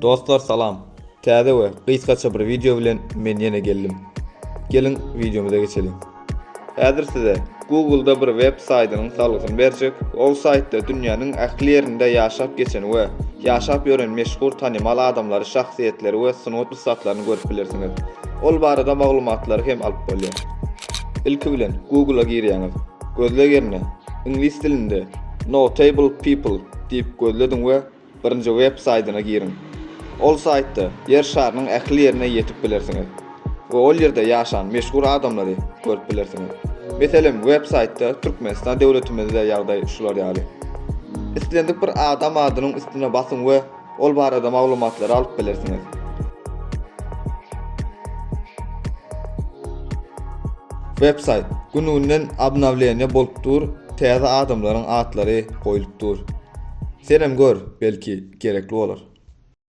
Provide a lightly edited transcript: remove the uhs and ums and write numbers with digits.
Dostlar salam. Täze we gysgaça bir wideo bilen men ýene geldim. Geliň wideomyza geçeliň. Häzir size Google-da bir web saýdynyň salgysyny berjek. Ol saýtda dünýäniň ähli ýerinde ýaşap geçen we ýaşap ýören meşhur tanymal adamlary, şahsyýetleri we sungat ussatlaryny görüp bilersiňiz. Ol barada maglumatlary hem alyp bolýar. Ilki bilen Google-a girýäňiz. Gözleg ýerine iňlis dilinde Notable People diýip gözlediň we birinji web saýdyna giriň. Ol saýtda Ýer şarynyň ähli ýerine ýetip bilersiňiz we ol ýerde ýaşan meşhur adamlary görüp bilersiňiz. Meselem web saýtda Türkmenistan döwletimizde ýagdaý şular ýaly. Islendik bir adam adynyň üstüne basyň we ol barada maglumatlary alyp bilersiňiz. Web saýt gün-günden obnowleniýe bolup dur, täze adamlaryň atlary goýlup dur. Senem gör, belki gerekli bolar.